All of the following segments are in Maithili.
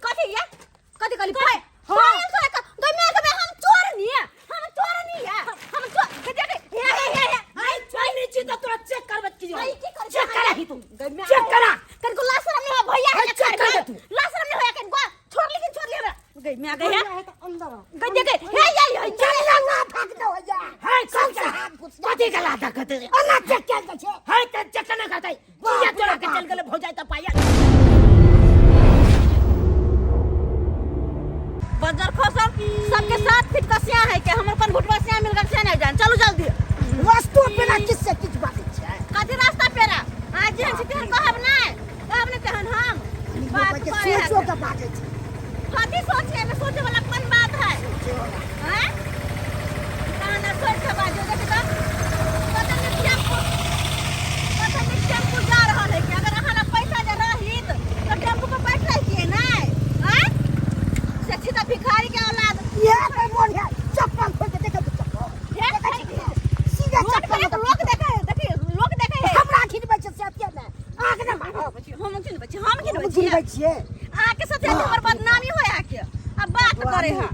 कथी ये कथी कहली पाय पायल चोरा के गई मैं के हम चोर नहीं है हम चोर नहीं है हम चोर के देख हे हे हे हे आई चोर छी त तोरा चेक करबे की आई की कर चेक करा ही तू गई मैं चेक करा कन को लाश शरम नहीं हो भैया है आई, चेक कर दे तू। लाश शरम नहीं होया कन को छोड़ लेकिन छोड़ ले गई मैं गई है अंदर गई देख हे हे हे चल ना ना भाग दो या हाय सब से हाथ घुस कथी के लाता कथी अना चेक कर दे छे हाय त चेक ना करतै किया चोरा के चल गेलै भौजाई त पायल बजर खोसल सबके साथ फिट कसिया है के हमर कन घुटवा सिया मिल गल से नहीं जान चलू जल्दी वस्तु बिना किससे किछ बात छै कथी रास्ता पेरा आज जेहन छी तेहन कहब नहि कहब नहि तेहन हम बात के करे है सोचो के बाजै छै कथी सोचे में सोचे वाला कोन बात है हैं कहाँ ना सोच के बाजो देख तो पता नहीं टेम्पू पता नहीं टेम्पू जा रहल है कि अगर अहाँ लग पैसा जे रहित तो टेम्पू पर बैठ रहितियै नहि हैं से छी तऽ भिखारी के औलाद ये पे मोन है चप्पल खोल के देखै चप्पल हे सीधा रोड चप्पल पर लोग देखे है देखी लोग देखे है हमरा खिचबै छै से अथिये ने आग ने मारब हम खिनबै छी हम खिनबै हम छी खिचबै छियै अहाँके साथे हमर बदनामी होय अहाँके आ बात करे है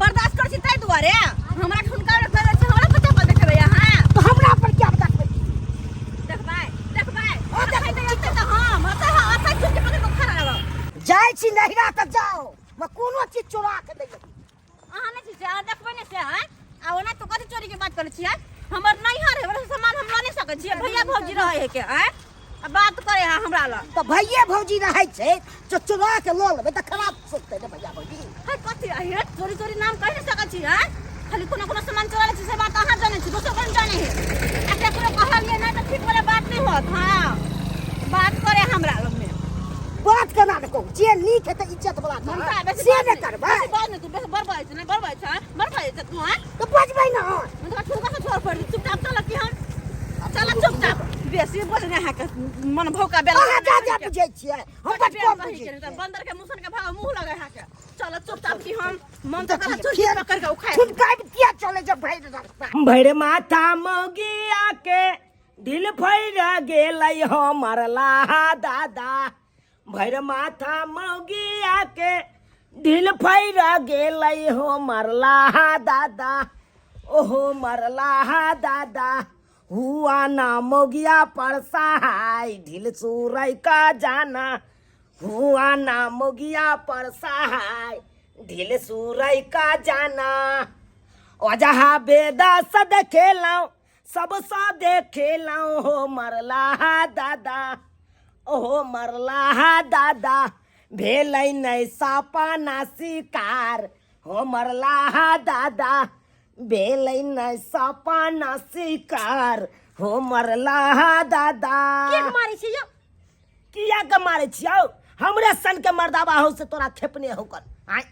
बर्दाश्त करै छी ताहि दुआरे हमरा ठुनका करे छै हमरा पता पर देखेबै अहाँ तो हमरा पर क्या देखबै देखबै देखबै देखै तऽ एतै तऽ हम एतै एतै चुपके पकड़ि कऽ खड़ा रहब जाइ छी नहिरा तऽ जाओ मैं कोनो चीज चोरा के नहि लेबै। अहाँ नहि छी से अहाँ देखबै नहि से आँय आ ओना तो कथी चोरी के बात करै छियै हमर नैहर है ओकर सामान हम लऽ नहि सकै छियै भैया भौजी रहै है के आँय आ बात करे है हमरा लग तऽ भैये भौजी रहै छै जो चोरा के लऽ लेबै तऽ खराब सोचतै ने भैया भौजी है कथी है चोरी चोरी नाम कहि नहि सकै छी आँय खाली कोनो कोनो सामान चोरा लै छी से बात अहाँ जानै छी दोसर कोन जानै है आ केकरो कहलियै नहि तऽ ठीक वाला बात नहि होत हँ बात करे हमरा लग में बात केना ने कहू जे नीक हेतै इज्जत वाला ममता काम, बेसी से बाज ने करबै बेसी बाज नहि तू बेसी बड़ बाजै छै नहि बड़ बाजै छै बड़ बाजै छै तू आँय तऽ बजबै ने हम तोरा ठुमका से छोड़ पड़ चुपचाप चल की हम चल चुपचाप बेसी बोलने अहाँके मन भौका बेल अहाँ जा जा बुझै छियै हम बड कम बुझै छियै बंदर के मुसन के भाव मुंह लगे अहाँके चल चुपचाप की हम मन तो देखिए, करा चुप फेर पकड़ के उखाड़ ठुनकाइब किया चले जब भरि रास्ता भरि माथा मौगिया के ढील फैर गेलै हमर लाहा दादा भरि माथा मौगिया के ढील फैर गेलै हो मरलाहा दादा ओहो मरलाहा दादा हुआ ना मौगिया पर सहाय ढील सुरै का जाना हुआ ना मौगिया पर सहाय ढील सुरै का जाना अजहा बेदा सद खेलौं सबसँ देखेलौं हो मरलाहा दादा ओहो मरलाहा दादा भेलै नहि सपना शिकार हो मरलाहा दादा भेलै नहि सपना शिकार हो मरलाहा दादा किएक मारै छी यौ किया के मारै छियौ हमरे सन के मर्दाबा हो से तोरा खेपने हो कर आय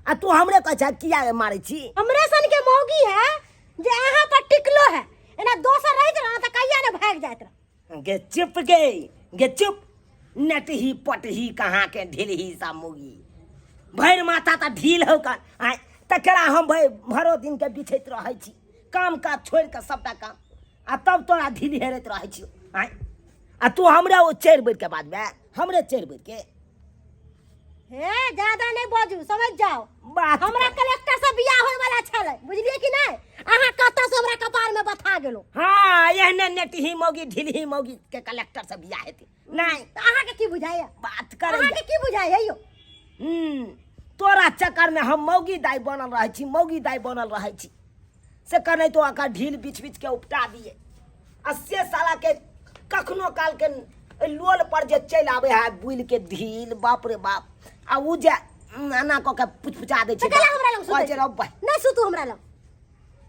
आ तू हमरे कहै छ किया के मारै छी हमरे सन के मौगी है जे अहाँ पर टिकलो है एना दोसर रहित रह तऽ कहिया ने भागि जाइत रह गे चुप गे गे चुप नटही पटही कहाँ के ढीलही सा मुगी भरि माथा तऽ ढील हो कर आय तकरा हम भरि भरो दिन के बिछैत रहै छी काम काज छोड़ि कऽ सबटा काम आ तब तोरा ढील हेरैत रहै छी आय आ तू हमरे ओ चढ़ि बैठ के बाजबे हमरे चढ़ि बैठ के हे ज्यादा नहीं बाजू समझ जाओ बात हमरा कलेक्टर से बियाह होय वाला छलै बुझलिए कि नहीं अहाँ कतऽ से हमरा कपार में बथा गेलो हाँ एहने नेटही मौगी ढीलही मौगी के कलेक्टर से बियाह हेतै नहीं तऽ अहाँके की बुझाइया बात करे अहाँके की बुझाइया यौ तोरा चक्कर में हम मौगी दाई बनल रहै छी मौगी दाई बनल रहै छी से कने तो आका ढील बीच बीच के उपटा दिए आ से साला के कखनो काल के लोल पर जे चलि आबै है बुलि के ढील बाप रे बाप आ उ जे एना कऽ के पुचपुचा दै छै तऽ कैला हमरा लग कहै सुतै छै, रौ बा नहि सुतू हमरा लग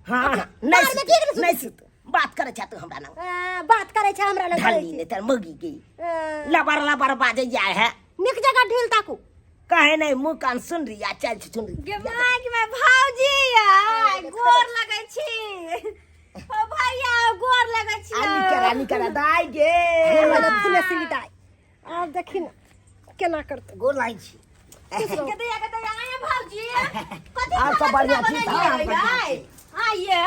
हाँ हाँ, नहि बाहरमे सुत किएक नहि सुतै? नहि सुत बात करै छै तू हमरा लग बात करै छै हमरा लग करै ढाली छै। नहि तर मौगी के अ, लबर लबर बाजै जाइ है नीक जगह ढील ताकू कहे नहीं मुंह कान सुन रही आ चल सुन रही गे माय के माय भौजी आ गोर लगै छी ओ भैया गोर लगै छी आ निकरा निकरा दाई गे हमरा फुले दाइ आब देखी ने केना करतै गोर लागै छी के दैया के दैया आए भौजी कथी आर सब खाना बढ़िया पीना छी, सब बनेलियै बढ़िया आइ? छी। आइए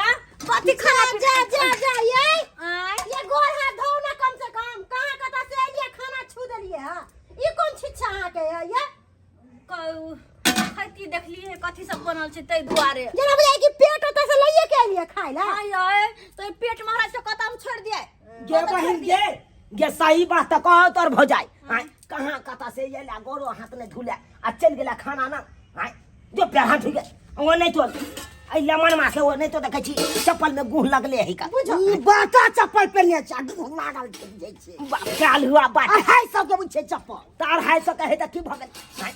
कथी खाना जा जा जा ये आइ ये गोर हाथ धो ना कम से कम कहाँ कतऽ से एलियै खाना छू देलियै हँ ई कोन छिच्छा अहाँके है ये अथी सब बनल छै ताहि दुआरे। जेना बुझाइ कि पेट ओतऽ से लइए के एलियै खाय ला। आय आय तो पेट महाराज के कतऽ हम छोड़ दिए। गे बहिन गे गे सही बात तऽ कहो तोर भौजाइ। आय कहाँ कतऽ से एला गोरो हाथ नहि धुले आ चलि गेला खाना ना। आय जो पैर हाथ धुइ ओ नहि तो एहि लमन माके ओ नहि तो देखै छी चप्पल में गुह लगले है का। ई बाटा चप्पल पेन्हने छै आ गुह लागल छै बुझै छै। काल हुआ बाटा। 250 के बुझै छै चप्पल। तऽ 250 के है तऽ की भऽ गेल? आँय,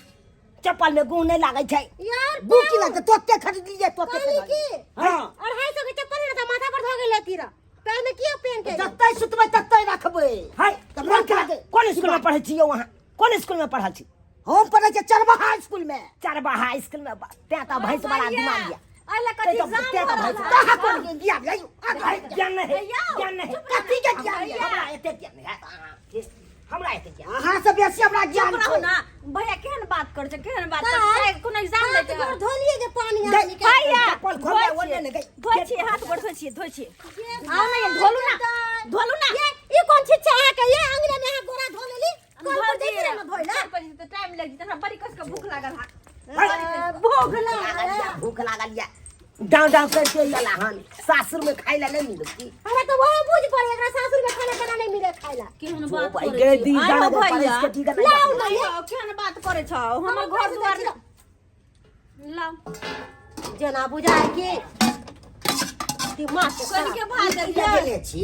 चप्पल में गुह नहि लागै छै। यार गुह की लागतै? तोते खरीदलियै तोते कहली की? हँ। 250 के चप्पल ने तऽ माथा पर धऽ गेल तीरा। पैर में किया पेन के? जतै सुतबै ततै रखबै। है, तऽ रख दे। कोन स्कूल में पढ़ै छी यौ अहाँ? कोन स्कूल में पढ़ल छी? हम पढ़ै छी चरवाहा स्कूल में। चरवाहा स्कूल में तें तऽ भैंस वाला दिमाग यऽ। एहि लए कथी एग्जाम तें तऽ भऽ भैंस रहल कहाँ है? कोन ज्ञान यौ? ज्ञान नहि है, ज्ञान नहि है। कथी के ज्ञान यऽ? हमरा एते ज्ञान नहि है। हमरा एते ज्ञान। अहाँ से बेसी हमरा ज्ञान चुप रहू छै। ना भैया, केहन बात करै छै, केहन बात करै छै? कोनो एग्जाम हाथ दै गोड़ धो लिए जे पानी गई। अहाँ निकालि भैया चप्पल खोल दे, ओने ने गई। धोइ छियै, हाथ गोड़ धोइ छियै, धोइ छियै। आउ ने ये, धोलू ना, धोलू ना। ये ई कोन चीज छै अहाँके? ये अंगने में अहाँ गोड़ा धो लेली, कल पर जैते रहे ना धोइ ला। कल पर जैते टाइम लागि जेतै, हमरा बड़ी कस के भूख लागल हा। भूख लागल या, भूख लागल या। डाव डाव करके अयला हन सासुर में खाइ ला नहीं मिलत की? हमरा तऽ वही बुझ पड़े एकरा सासुर में खाना खाना नहीं मिले खाइ ला। केहन जो बात भाई करै गे छी? दी आइ गाना हो दे भैया। परिस के दी गाना लाउ दे। ना ये। आइ हो, केहन बात करै छौ? हमर हम घर पैसा दुआर दै छी। लाउ। जेना बुझाय कि दिमाग के कनि के भात देलियै? लगेने छी।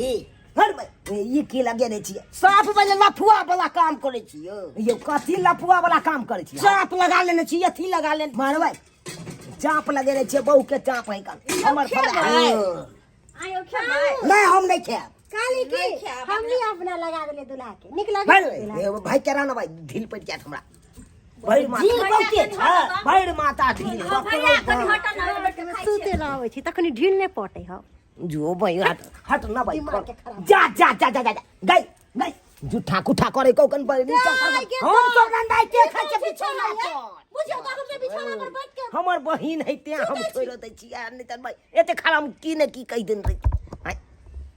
घर में ई की लगेने छियै? साफ वाला लफुआ वाला काम करै छी यौ। यौ कथी लफुआ वाला काम करै छी? चाप लगा लेने छी, अथी लगा लेने। मारबै चाप लगेने छियै, बहू के चाप है कन। हमर खेबै? फला। आइ खेबै? नहि, हम नहि खायब। काली की नहि खायब। हम भी अपना लगा देले दुल्हा के, नीक लगे भाई भाई केरा ना भाई ढील पड़ि जायत हमरा। भरि माथा ढील बहुते छै। भरि माथा ढील। भैया कनि हटऽ ना, बैठ के खाइ छियै। सुते रहै छी तखनी ढील नहि पटै हौ। जो भाई हट हट ना भाई, दिमाग के खराब। जा जा जा जा जा गई गई झूठा कुठा करे को कन पर नीचा कर। हम सब रंदाई के खाइ छै बिछौना पर। बुझियौ तऽ हम बिछौना पर बैठ के हमर बहिन है तें हम छोड़ि दै छी आ नहि तऽ भाई एते खाना हम की ने की कहि देने रही।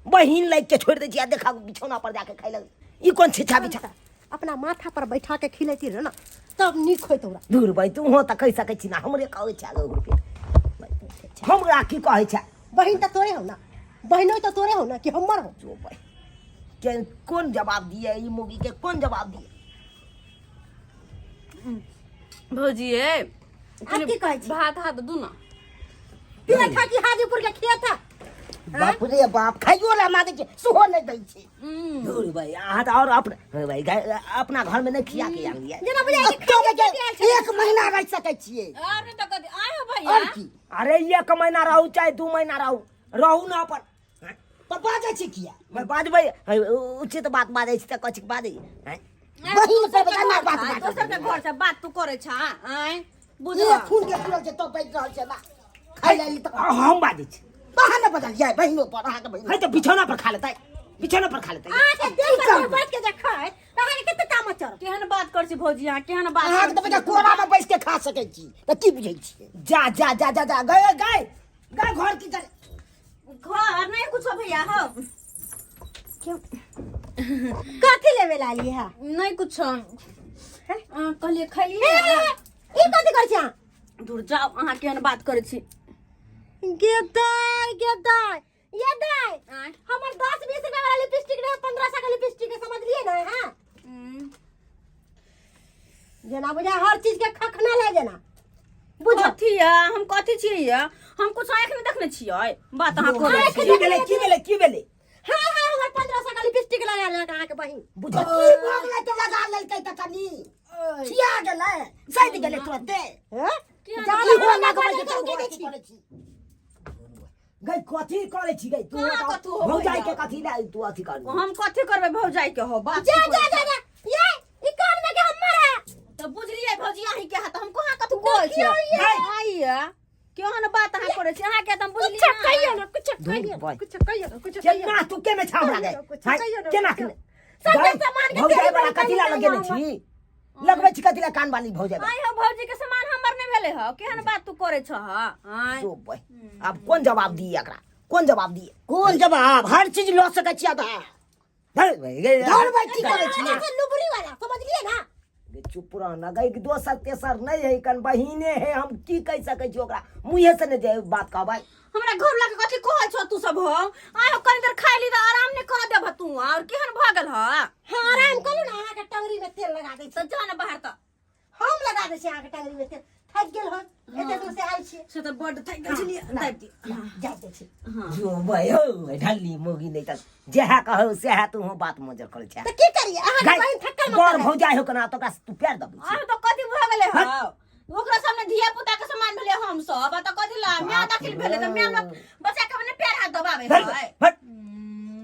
बहिन लागि के छोड़ि दै छी आ देखा बिछौना पर जाके खाइ लग। ई कोन छिछा बिछा? अपना माथा पर बैठा के खिलैती रहे ना तब नीक होइत तोरा। दूर भाई तू हो तऽ कहि सकै छी ना, हमरे कहै छै रुपया हमरा की कहै छै? बहिन तऽ तोरे हो ना, बहिनो तऽ तोरे हो ना कि हमर हो? जो भाई के कोन जवाब दिए ई मुगी के, कोन जवाब दिए? भौजी ए आब की कहै छी? भात हाथ दू ना। पेट है कि हाजीपुर के खेत है? बाप रे बाप, खाइयो ला मांगे छै सेहो नहि दै छै। दूर भाई अहाँ तऽ और अपना भाई अपना घर में नहीं खिया के आनलियै। जेना बुझाइ कि एतऽ खाइए के आयल छै। एक महीना रहि सकै छियै। अरे तऽ कथी आइ हो भैया? और की? अरे एक महीना रहू चाहे 2 महीना रहू, रहू ना अपन। तऽ बाजै छी किया? मैं बाजबै उचित बात बाजै छी तऽ कथी बाजै? बहिन पर केना बात बाजै? दोसर के घर से बात तू करै छा आँय? बुझ ई खून के पूरल छै तो बाजि रहल छै ना। खाइ ला तऽ हम बाजै छी। अहाँ ने बजलियै बहिनो पर, अहाँके बहिन है तऽ बिछौना पर खा लेतै, बिछौना पर खा लेतै। अहाँके देह पर कोइ बैठ के जे खाय तऽ अहाँके कते तामस चढ़त? केहन बात करै छी भौजी अहाँ, केहन बात अहाँके तऽ बच्चा कोरा में बैस के खा सकै छी तऽ की बुझै छियै? जा जा जा जा जा गए गए गए घर की करे? घर नहीं कुछो भैया हो। कथी लेबे लाली है? नहीं कुछो। अहाँ कहलियै खैलियै। ई कथी करै छी अहाँ? दूर जाओ, अहाँ केहन बात करै छी? गे दाय, गे दाय, ये दाय, आँय? हमर 10-20 रुपया वाला लिपस्टिक रहे, 1500 के लिपस्टिक है, समझलियै ना अहाँ? जेना बुझा हर चीज के खखना ले जेना बुझ कथी है, हम कथी छियै ये? हम कुछ आँखि में देखने छियै बात अहाँ करै आँखि छी। की भेलै, की भेलै, की भेलै? हाँ हाँ, हमर 1500 के लिपस्टिक लगा लेलक अहाँके बहिन। बुझ तऽ की भऽ गेलै तऽ लगा लेलकै तऽ कनी छिया गेलै, सैद गेलै तुरन्ते। हैं? किया जादा इहो लगबै लगबै छै छै तऽ तऽ उठै कथी छी। करै छी? गई कथी करै छी गई तू? कहाँ कथू हो भौजाई भैया? के कथी ला तू अथी कर? हम कथी करबै भौजाई के हो बात? जा जा जा जा, ये ई कान में के हमर है। तऽ बुझलियै भौजी अहीं के है तऽ हम कहाँ कथू कहै छियै? आइया केहन बात अहाँ करै छी? अहाँ के तऽ हम कुछ बुझलियै कहियो ना, कुछ धूर कहियो ना, भाई। कुछ कहियो ना, कुछ कहियो केना तू के में छा हमरा गई? कुछ हाय, कहियो ना, केना कुछ। के सबके सामान के भौजाई तेरी वाला बड़ी कथी ला कहीं लगेने नहीं छी? लगबै छी कथी ला कान वाली भौजाई? आइ हो भौजी के सामान हमर नहि भेलै ह, केहन बात तू करै छह आँय? जो भाई आब कोन जवाब दिए एकरा, कोन जवाब दिए? कोन जवाब? हर चीज लऽ सकै छी आधा। धर भाई, धर भाई, की करै छी? अच्छा, लुबरी वाला समझलियै ना? गे चुप रह न गई दोसर तेसर नहीं है कन बहिने है, हम की कह सकै छी ओकरा? मुँहे से नहीं जे बात कहबै। हमरा घर लगे कथी कहै छौ तू सब हो? आयो कनी देर खाइ ली त आराम नहीं कर देब तू, और केहन भऽ गेल ह? हाँ, आराम करू ना, अहाँके टंगरी में तेल लगा दै छी। तऽ जा ने बाहर तऽ। हम लगा दै छी अहाँके टंगरी में तेल। थाकि गेल हन, एते दूर से आयल छी। से तऽ बड्ड थाकि गेल छलियै, दाबि दी। जा दै छी। जो भाई हो ढल्ली मोगी नहीं तऽ जेहा कहो सेहा तू हो बात मोजर करै छै। तऽ की करियै, अहाँके बहिन थक्कल बड़ भौजाइ हो कना तो ओकरा से तू पैर दबै छी। आब तऽ कथी भऽ गेलै हौ? ओकरा सामने धिया पुता के समान भेलै हम सब, आ तऽ कथी ला माय दाखिल भेलै तऽ माय लोग बच्चा के अपने पैर हाथ दबाबै भट, है। भट।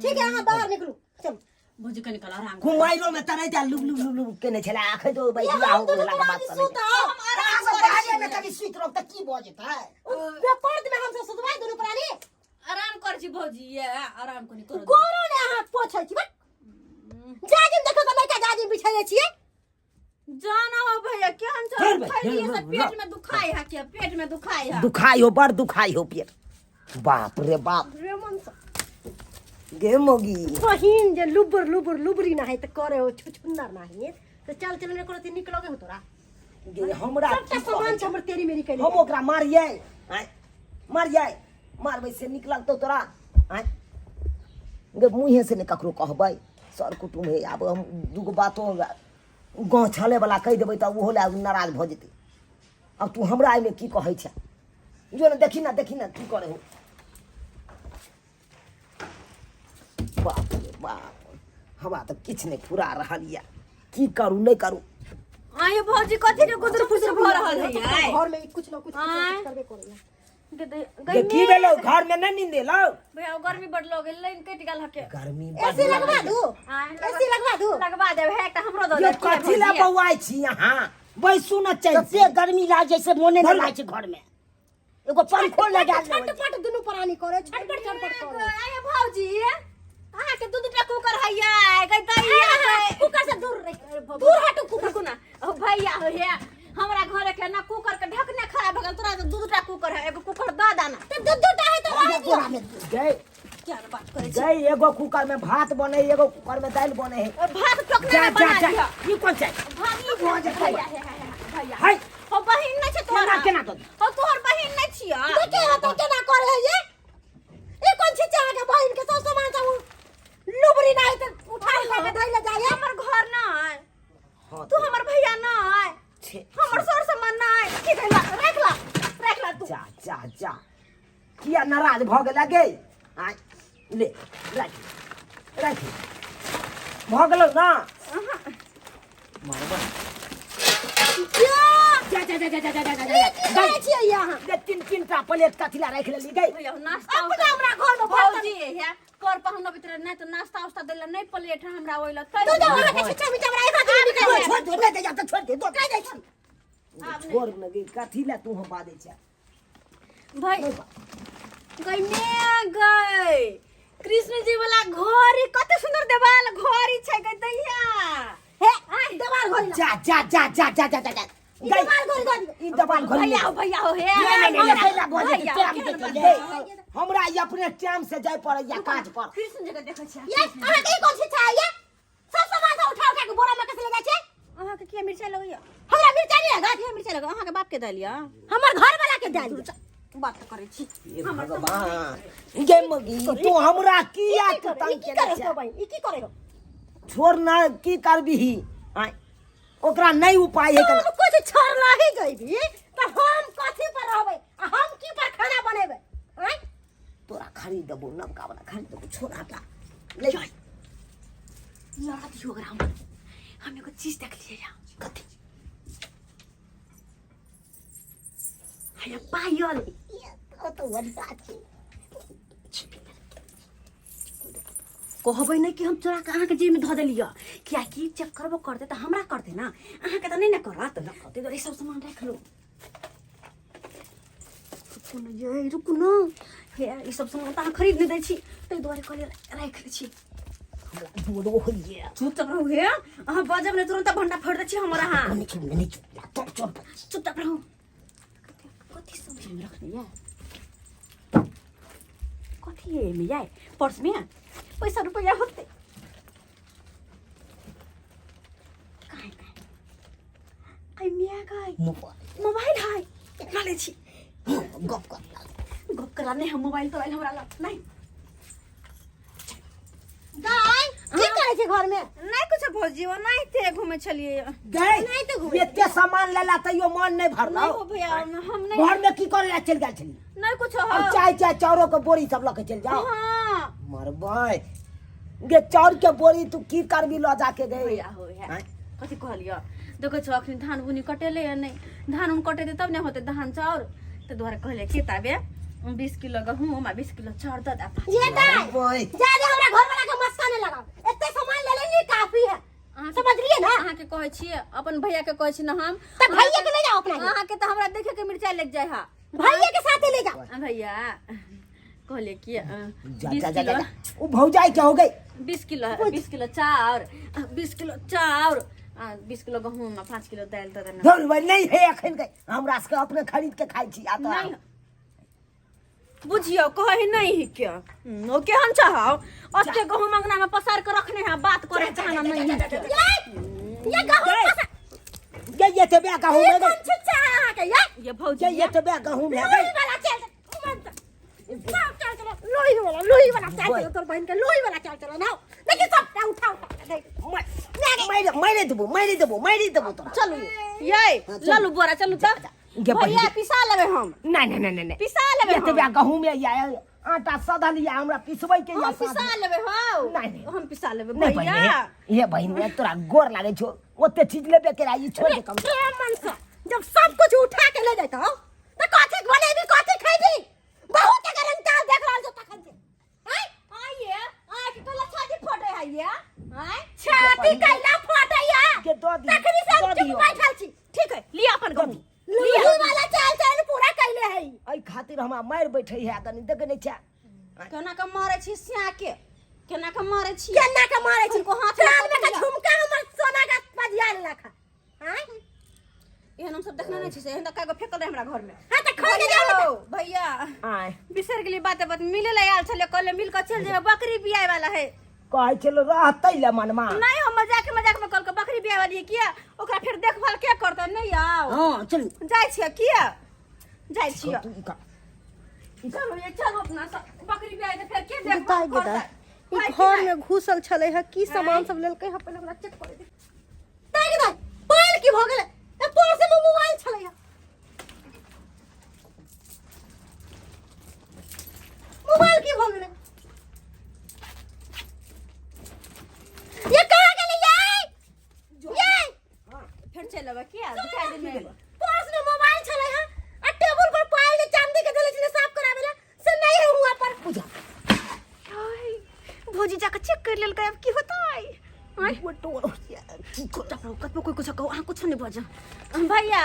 ठीक है, अहाँ बाहर निकलू, चलू। भौजी कनी काल आराम कर। कुमाइरो में तनै ता लुब लुब लुब लुब केने छला, आखै तो भाई बियाह हो गेला के बात सुनै। सुताओ। हम आराम अहाँ सब करै बाहरे में छी। कनि सुति रहब तऽ की भऽ जेतै? पर्द में हमसब सुतबै दुनू प्राणी। आराम कर छी भौजी, ये आराम कनी कर। गोरो ने अहाँ पोछै छी, बट जाजिम देखो तऽ नैका जाजिम बिछैले छियै। जाना हो भैया केहन छौ? धर भाई, खैलिए धर, से धर, पेट में दुखाई है, के पेट में दुखाई है? दुखाई हो, बड़ दुखाई हो पेट, बाप रे बाप। रे मन से गे मोगी बहिन जे लुबुर लुबुर लुबरी ना है तऽ करे हो छुछुन्नर नाही तऽ चल चल ने करती निक लगे हो तोरा। गे हमरा सबटा की सामान कहै छै हमर तेरी मेरी कैले। हम ओकरा मारियै? आँय, मारियै? मारबै से निक लगतौ तोरा? आँय गे, मुँहे से नहि ककरो कहबै, सर कुटुम्ब हे। आब हम दूगो बातो गाँव छलैवला कहि देबै तऽ ओहो लए नाराज भऽ जेतै। आब तू हमरा एहिमे की कहै छै? जो ने देखी ना, देखी ना की करे हो। बाप रे बाप, हमरा तऽ किछु नहि फुरा रहल यऽ, की करू नहि करू। आये भौजी, कथी के गुदर फुसर भऽ रहल है ये? घर में कुछ न कुछ कुछ न आँय। कुछ करबे करैया। गे, की भेलौ? घर में नहि नींद एलौ? भैया गर्मी बड लग गेल, लाइन कटि गेल हके। गर्मी एसी लगवा दू, एसी लगवा दू। लगवा देब है एकटा हमरो दऽ यो देब। कथी लए बौआइ छी अहाँ? बैसू न चैन से। तते गर्मी लाग जाइ छै, मोने नहि धर। लागै छै घरमे, एगो पंखो लगा लेबै। छटपट दुनू प्राणी करे, छटपट छटपट करे। आये भौजी, अहाँ के दू दूटा कुकर हैया गई दैया है। कुकर से दूर रह, दूर हटू कुकर। रुकू ना ओ भैया हो, हे हमरा घर के ना कुकर के ढकने खराब भऽ गेल, तोरा तऽ दू दूटा कुकर है, एगो कुकर दऽ दाना। तऽ दू दूटा है तऽ रह दियौ। बोरा में गई क्या ने बात करै छी? गई, एगो कुकर में भात बने, एगो कुकर में दालि बने है। ओ भात टोकना जा में जा बना जा दिअ। ई कोन छै? भात ई भऽ जेतै। भैया हे हे हे भैया है। हो बहिन नहि छै तोहर? केना केना दऽ दी? हो तोहर बहिन नहि छियऽ? देखे हो तो केना करे है ये? ई कोन छी अहाँके बहिन के सब सामान सब लुबरी नाही तऽ उठा उठा के धैले जाय। हमर घर नहि? हाँ, तू हमर भैया नहि? छे। हमर सर सामान नहि? की कहला? राख ला, राख ला तू। जा जा जा, किया नाराज भऽ गेला गे? आय ले, राख राख, भऽ गेलौ ना? मारबै। जा जा जा जा जा जा जा जा। ई की करै छियै अहाँ? ले, तीन तीन टा प्लेट कथी ला राखि लेली गई? भैया नाश्ता अपना हमरा घर में बर्तन भौजी हे कर पाहुन अबैत रहे नहि तऽ नाश्ता उस्ता देला नहि, प्लेट हमरा ओइला तै। तू जाओ, अहाँके छिछा मिछा हमरा एक आदमी निकल छोड़ छोड़ दे, नहि दे जा तऽ छोड़ दे, दो जाइ जाइ छी। छोड़ न गई, कथी ला तू हम बाजै छै? भाई गई ने गई, कृष्ण जी वाला घड़ी कते सुंदर देवाल घड़ी छै गई दैया। हे देवाल घड़ी जा जा जा जा जा जा जा जा। ई देवाल घड़ी दऽ दियौ। ई देवाल घड़ी भैया हो, भैया हो हे। नहीं, नहीं, नहीं, नहीं, नहीं, भैया, टाइम केहन देखै बात? ले। हमरा ई अपने टाइम से जाय पड़ैया काज पर। कृष्ण जी के देखै छियै। ये अहाँके ई कोन छिछा है ये? सब सामान सब उठा उठा के बोरा में कस ले जाइ छै। अहाँके किया मिरचाई लगैया? हमरा मिरचाई नहीं लगत। किया मिरचाई लगैया? अहाँके बाप के देलिया? हमर घर वाला के दए दियौ। बात तऽ करै छी। हे भगवान, गे मगी तू हमरा किया ई की तू करे? तंग ई की केने करे छै? हो बहिन? ई की करे हो? छोड़ ना, की करबिही? आँय, ओकरा नहीं उपाय है। हम कुछ छोड़ना ही जइबी तऽ हम कथी पर रहबै आ हम की पर खाना बनेबै? आँय, तोरा खरीद देबो, नवका वाला खरीद देबो, छोड़ हटा ले। लड़ा दियो ओकरा। हम एगो चीज देखलियै या। कथी? हैया पायल। ओ तऽ बढ़िया छै। कहबै नहि कि हम चोरा के अहाँके जेबमे धऽ देलियै, कियाकि चेक करबो करतै तऽ हमरा करतै ना, अहाँके तऽ नहि ने करत। ताहि दुआरे ई सब सामान राखि लू। रुकू ने यै, रुकू ने। हे ई सब सामान तऽ अहाँ खरीद नहि दै छी, ताहि दुआरे कहलियै राखि लै छी। डरो होइए। चुपचाप रहू हे, अहाँ बजब नहि, तुरंत भंडा फोड़ि दै छी हमर अहाँ। नहीं चुप, नहीं चुप, चुप चुप। चुपचाप रहू। कथी सब एहिमे रखने ये? कथी है एहिमे यै? पर्समे पैसा रुपैआ होतै? कहाँ है, कहाँ है? हाय मिया गाय मोबाइल मोबाइल हाय ला ले छी गप कर गप करा नहीं हम मोबाइल तोबाइल हमरा लग नहीं दाय की करै छै घर में नहीं कुछ भौजी वो नहीं थे घूमे छलिए गए नहीं तो घूमे एते सामान लेला तैयो मन नहीं भरलो नहीं हो भैया हम नहीं घर में की करे ला चल गेल छली नहीं कुछ हो अब चाय चाय चाउरो के बोरी सब लके चल जाओ हाँ मरबै गे चाउर के बोरी तू की करबी ल जाके गए भैया हो है आँय? कथी कहलियो देखो छो अखनी धान बुनी कटेले या नहीं धान उन कटेते तब ने होते धान चाउर तो दुआरे कहले के ताबे 20 किलो गहूम आ 20 किलो चाउर दऽ दे ये दाय मरबै जा जा हमरा घर वाला के मस्का नहीं लगाओ एते सामान ले लेली काफी है समझलिए ना अहाँके कहै छियै अपन भैया के कहै छी ना हम त भैया के ले जाओ अपना के। अहाँके तऽ हमरा देखे के मिरचाई लग जाय हा भैया के साथे ले जाओ आ भैया कहले कि जा 20 जा जा किलो जा उ भौजाई के हो गई 20 किलो 20 किलो चाउर 20 किलो चाउर आ 20 किलो गहूम आ 5 किलो दालि दऽ देना धुर भाई नहीं है अखन के हमरा सबके अपने खरीद के खाई छी आ तो नहीं बुझियो कहे नहीं है क्या ओ केहन चाहो ओते गहूम अंगना में पसार के रखने है बात करे चाहना नहीं है क्या। ये गहूम ये ये ते बे गहूम है कौन छिच्चा है अहाँ के ये ये भौजी ये ये ते बे गहूम है लोही वाला चल सब चल चलो लोही वाला लोही वाला चल चलो तोर बहन के लोही वाला चल चलो ना देखी सब उठा उठा देख मारे मारे देबो मारे देबो मारे देबो तो चलू ये ललू बोरा चलू त गे बहिन भैया पिसा लेबै हम नहीं नहीं नहीं नहीं पिसा लेबै ये ते हम बे गहूम है या आटा सधल या हमरा पिसबै के या हम पिसा लेबै हौ नहीं, नहीं। हम पिसा लेबै नहीं भैया बहिन ये बहिन ये तोरा गोर लागे छो ओते चीज लेबे के रहा ई छोड़ दे कम रे मन से जब सब कुछ उठा के ले जाता हो तो कथी बनेबी कथी खैबी बहुत अगर अंताल देख रहल छौ तखन से आय आइए आइ के कहला छाती फटे है ये आय छाती कैला फटैया के दऽ दियौ, तखनी से हम दऽ चुप दियौ। बैठल छी ठीक है लिया अपन गहूम लोही वाला चाल चाल पूरा कैले है एहि खातिर हमरा मारि बैठे है कनी देखे नहीं छै केना के मारे छी सिया के केना के मारे छी केना के मारे छी हमको हाथ में कान में के पकड़ झुमका हमर सोना के बजिया लेलक हँ आँय? एहन हम सब देखने नहीं छी से एहन तऽ कागो फेकल रहे हमरा घर में हाँ तऽ खा के जाओ भैया भैया आय बिसर गेली बात बात मिले ला आयल छले कहले मिल के चल जेबे बकरी बियाय वाला है कहै छल रहतै ले मनमा नहीं हम मजाक मजाक में कहलकै बकरी बियाय वाली है किया ओकरा फिर देखभाल के करतै नहीं आओ हाँ चलू जाइ छियै किया जाइ छियै तू ई कर। चलू ये चलू अपना सब बकरी बियाय तऽ फेर के देखभाल बताइ बताइ करतै ई है कि घर नहि? में घुसल छलै है की सामान सब लेलकै है पहिले हमरा चेक करे दे दाइ दाइ पायल की भऽ गेलै ए पर्स में मोबाइल छलै है मोबाइल की भऽ गेलै ये कहाँ गेलै ये ये फेर चलि अबै किया दू चारि दिन में पर्स में मोबाइल छलै है आ टेबुल पर पायल जे चांदी के देले छलै साफ करावे ला से नहीं है हुआ पर बुझा हाय, भौजी जाके चेक कर लेलकै अब की होतै आँय वो टोर हो गया। की कर कतबो कोई कुछ कहो अहाँ कुछ नहीं बजो भैया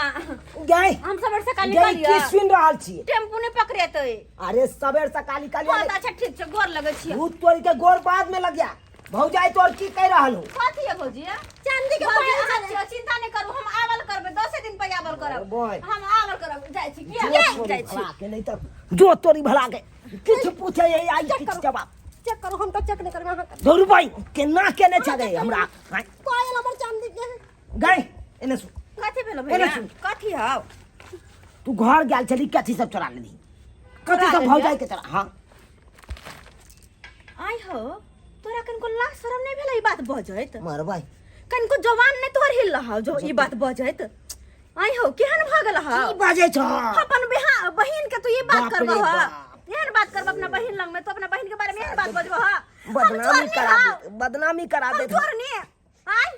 गए हम सवेर सकाल गए निकल की लिअ सुन रहल छी टेम्पू नहीं पकड़ेतै अरे सबेर सकाली काली बहुत अच्छा ठीक छै गोर लगै छियै भूत तोड़ के गोर बाद में लग गया भौजाई तोर की कह रहल हो कथी है भौजी चांदी के भौजी पायल अहाँ छलै चिंता चिंता नहीं करू हम आवल करबै दसे दिन पर आवल अरे करब बोय। हम आवल करब जाइ छी जो किया तोरी जाइ छी भला के नहीं तो जो तोरी भला के किछु पूछे ये आई किछु जवाब चेक करू हम तऽ चेक नहि करबै अहाँ करू। धोरू भाई केना केने छ गए हमरा आँय, पायल हमर चांदी के है। गए एने सुन कथी भेलो एने भैया सुन। कथी हौ तू घर गेल छली कथी सब चोरा लेली कथी चोरा सब लेलियै? भौजाई के चोरा हाँ आइ हो तोरा कनको लाज शरम नहीं भेलै ई बात बजैत मरबै कनको जवान नहीं तोहर हिल रहा जो ई बात बजैत आइ हो केहन भऽ गेल हौ की बाजै छ अपन बेहा बहिन के तू ई बात बाप रे करबह बाप। एहन बात करबह अपना बहिन लग में तो अपना बहिन के बारे में एहन बात बजबह हम बदनामी चोरनी करा हौ। दे बदनामी करा हम दे चोरनी आइ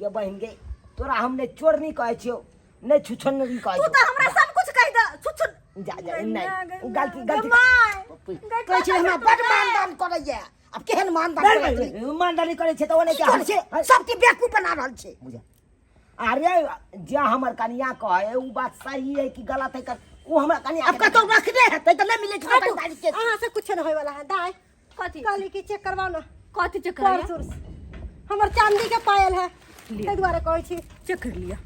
गे बहिन गे तोरा हमने चोरनी कहै छियौ नहि छुछनरी कहै तू छियौ तऽ हमरा सब कुछ कहि दे छुछ जा जा नहि गलती गलती कहै छै हमरा बड मानदान करैया आब केहन मानदान नहि, करैत नहि, छै? नहि, मानदानी करै छै तऽ ओने की करै छै सबके बेवकूफ बना रहल छै बुझा अरे जे हमर कनिया कहे उ बात सही है कि गलत है कर उ हमरा कनिया आब कतौ रखने हेतै तऽ नहि मिलै छै हटू, पता के अहाँ से कुछ नहीं होय वाला है दाय कथी कहली कि चेक करवाओ ना कथी चेक पर्स उर्स हमर चांदी के पायल है ताहि दुआरे कहै छी चेक कर लिअ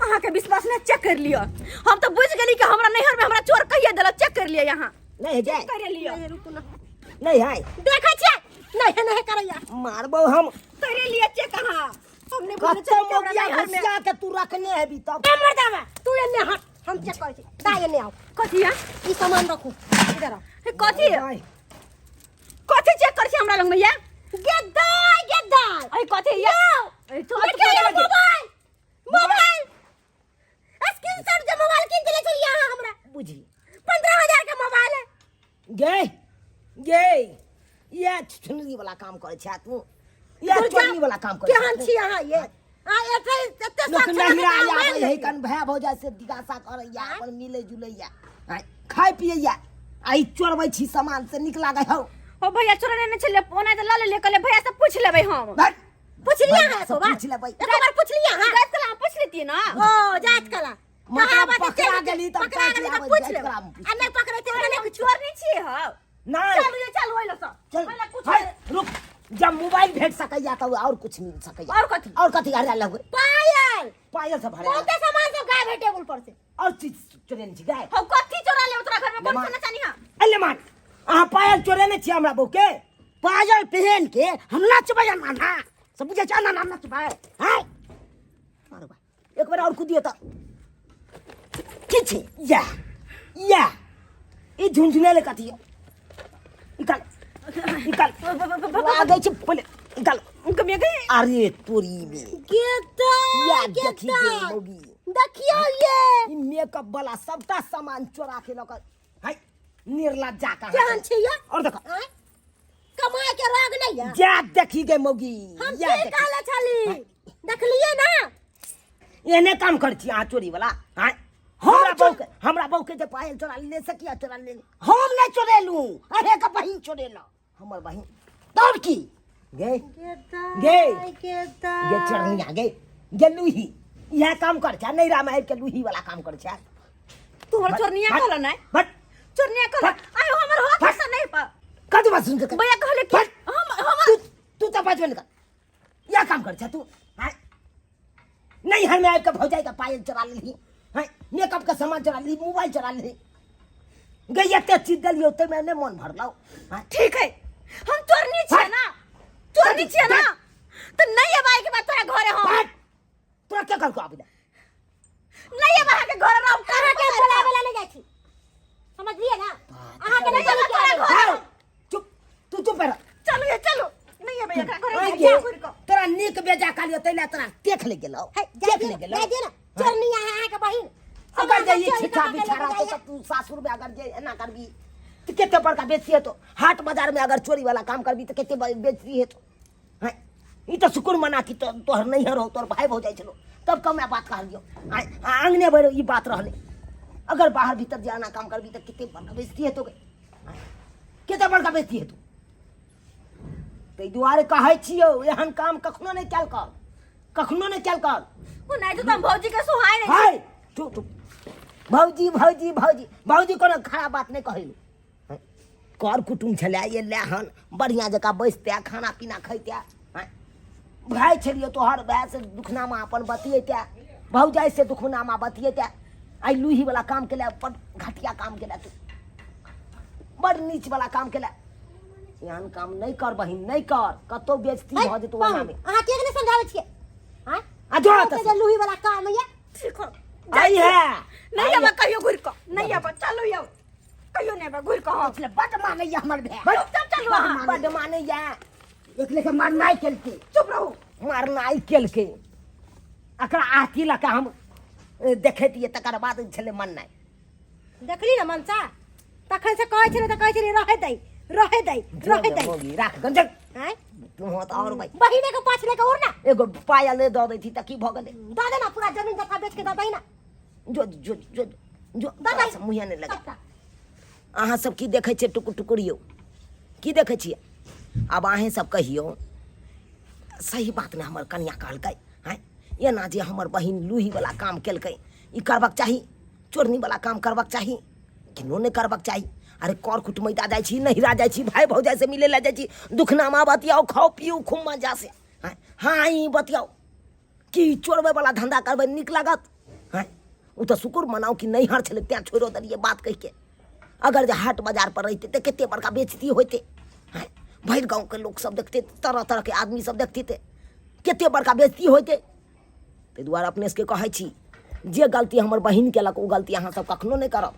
अहाँके विश्वास नहि चेक कर लिअ हम तऽ बुझि गेली कि हमरा नैहर में हमरा चोर कहिए देलक चेक कर लिअ यहाँ नहीं है जाए कर लिअ नहीं, रुकू ना नहीं है देखै छियै नहीं नहीं करैया मारबो हम करे लिअ चेक अहाँ सब नहि बुझने कते छलियै कि हमरा मौगिया नैहर मे घुसिया के तू रखने हेबी तब। ए मर्दावा, तू एने हट, हम चेक करै छी। दा एने आओ। कथी है? ई सामान रखू, इधर आओ। हे, कथी कथी चेक करै छी हमरा लग में ये? गेदाय गेदाय। अरे कथी ये? अरे तो देखियौ ये मोबाइल, मोबाइल स्क्रीनशॉट जे मोबाइल कीन देले छलियै अहाँ हमरा। बुझी 15,000 के मोबाइल है। गे गे, ये छुनरी वाला काम करे छै तू, ये दुर्गा, चोरनी वाला काम करे। केहन छी अहाँ ये? आ एते एते लोक साक्षर नहिरा अहाँ आबै मान है लेलियै। कन भाय भौजाइ से दिगासा करैया, अपन मिलै जुलैया, आँय, खाय पियैया, आ ई चोरबै छी सामान से नीक लागै हौ? ओ भैया, चोरने नहि छलै, ओना तऽ लऽ लेलियै, कहलियै भैया से पूछि लेबै हम। भट। पुछलियै भैया अहाँ से एको बार? पूछि लेबै। एको बार पुछलियै अहाँ? जाइत कला हम पूछि लेतियै ना। ओ जात कला मतलब कहावत पकड़ा चलि गेली तब पकड़ा काटि गेली तऽ आबै पूछि जाइत लेबै। कला हम पूछि आ नहि पकड़ैते अरे नहि हम किछु। चोर नहि छियै हौ। नहि। चलू ये, चलू ओहि लऽ चल। ओहि लऽ कुछ। हाय, रुक, जब मोबाइल भेट सकैया तऽ और कुछ मिल सकैया। और कथी? और कथी हरा लगबै? पायल। पायल सब हरा। बहुते सामान सब गायब है टेबुल पर से। और चीज चोरेने छी गाय? हौ, कथी चोरा ले तोरा घर में? कोन लेमा। सोना चानी हा? अरे मान, अहाँ पायल चोरेने छी हमरा बहू के? पायल पहन के हम नचबै नाना सब बुझै छै, नाना नचबै हैं। मारू बा, एक बार और कूदियो तऽ की छै? या या ई झुनझुने ले कथी? निकाल निकाल, लागै छै पहिले निकाल। कमी गई। अरे तोरी में गेदा या देखी गे गेदा मौगी। देखियौ ये। ई मेकअप वाला सबटा सामान चोरा के लऽ कऽ है निर्लज्जा कहाँ। केहन छी ये? और देखो। आँय? कमाए के राग नहीं है। जा देखी गे मौगी। हम या की देखी। कहले छली, देखलिए ना? एहने काम कर छी अहाँ चोरी वाला? आँय, हमरा बहू के, हमरा बहू के जे पायल चोरा ले सकिया, चोरा ले। हम नहीं चोरेलू, अरे के बहिन चोरेला। हमर बहिन? तब की गे गे गे चढ़निया गे गे लूही, इएह काम कर छै नैरा में आबि के लूही वाला काम कर छै। तू हमर चोरनिया हट, कहल नहीं? हट। चोरनिया कहल। हट। आयो हमर हाथ हट। से नहीं पा। कथी बात सुन के? भैया कहले कि हट। हम हमर तू तू तऽ बजबे नहि कर, इएह काम कर छै तू? आँय, नैहर में आबि के भौजाई के पायल चोरा लेलही हैं, मेकअप के सामान चोरा लेलही, मोबाइल चोरा लेलही। गई एते चीज देलियौ ताहिमे नहि मन भरलौ? आँय? ठीक है, हम चोरनी छियै हट। ना, चोरनी छियै ना तो नहीं आबै के बाद तोरा घरे हम। हट, तोरा के कहलकौ आबि? नहीं आबै के घरे रहब। अहाँ के बोलावे ला ले जाइ छी, समझलिए ना? अहाँ के नहीं नहीं बोलावे तोरा के। घरे। हट, चुप, तू चुप रह। चलू ये, चलू, नहीं आबै एकरा घरे। आइ जा गे, घुरि कऽ। तोरा नीक बेजा कहलियौ तै लए तोरा देख ले गेलौ। है, जाय देख दियौ ले ना, गेलौ। जाय दियौ ना। चोरनी अहाँ, अहाँके बहिन। अगर जे ई चोरी छिट्टा कमा के बिछारा लेके तो जाइए। तू सासुर में अगर जे एना करबी तो कते बड़का बेइज्जती हेतौ। हाट बाजार में अगर चोरी वाला काम करबी तो कते बेइज्जती हेतौ। हैं, ई तऽ शुक्र मना कि तोहर नैहर हो, तोहर भाई भौजाइ छलो तब कम बात कहलियौ। आ आंगने भरि ई बात रहलै, अगर बाहर भीतर जे एना काम करबी तऽ कते बड़का बेइज्जती हेतौ गे। आँय, कते बड़का बेइज्जती हेतौ। ताहि दुआरे कहै छियौ, एहन काम कखनो नहि कयल कर, कखनो नहि कयल कर। ओ नहीं तो तुम भौजी के सुहाय नहीं। हाय, चुप चुप। भौजी भौजी भौजी भौजी, कोनो खराब बात नहि कहलू। कर कुटुम छलै एलै हन, बढ़िआँ जकाँ बैसते, खाना पीना खैते। आँय, भाय छलियै तोहर, भाय से दुखनामा अपन बतियैते, भौजाइ से दुखनामा बतियैते। आइ लूही वाला काम केले, बड़ घटिया काम केले तू, बड़ नीच वाला काम केले। एहन काम नहि कर बहिन, नहि कर, कतौ बेइज्जती है, भऽ जेतौ। पाहुन, ओना मे अहाँ के नहि समझाबै छियै? आँय? आ जो अहाँके एतऽ जे लूही वाला काम ये। ठीक हो। आई है। नहीं आबै कहियो घुरि कऽ, नहीं आबै, चलू यौ, कहियो नहीं आबै घुरि कऽ हम। बड मानैया हमर भाय। चुपचाप चलू अहाँ। बड मानैया। एक लेके मारनाइ केलकै। चुप रहू। मारनाइ केलकै, एकरा आरती लऽ कऽ हम देखैतियै, तकर बाद छलै मरनाइ। देखली ना मनसा, तखन से कहै छलै तऽ कहै छलै रहै दै, रहै दै, रहै दै। मौगी, राख गंजन। आँय? तू तऽ और भाई बहिने के पाछ लेके उड़ ना। एगो पायल दऽ दैती तऽ की भऽ गेलै? दऽ दे ना, पूरा जमीन जथा बेच के दऽ दही ना। जो जो जो जो। दऽ दही। मुँहे नहि लगे। सबटा। अहाँ सब की देखै छियै टुकुर टुकुर यौ? की देखै छियै? आब अहेँ सब कहियौ, सही बात ने हमर कनिया कहलकै? आँय, एना जे हमर बहिन लूहीवला काम केलकै, ई करबाक चाही? चोरनीवला काम करबाक चाही? किनो नहि करबाक चाही। अरे कर कुटमैता जाइ छी, नैहरा जाइ छी, भाय भौजाइ से मिलै लए जाइ छी, दुखनामा बतियाउ, खाउ पिउ खूब मजा से। आँय, हाँ, ई बतियाउ कि चोरबै वाला धंधा करबै नीक लागत? आँय, ओ तऽ शुक्र मनाउ कि नैहर छलै तेँ छोड़िओ देलियै बात कहिके। अगर जे हाट बाजार पर रहितै तऽ कते बड़का बेइज्जती होइतै। आँय, भरि गाँवके लोक सब देखतै, तरह तरहके आदमी सब देखतै, कते बड़का बेइज्जती होइतै। ताहि दुआरे अपने सबके कहै छी, जे गलती हमर बहिन केलक ओ गलती अहाँ सब कखनो नहि करब।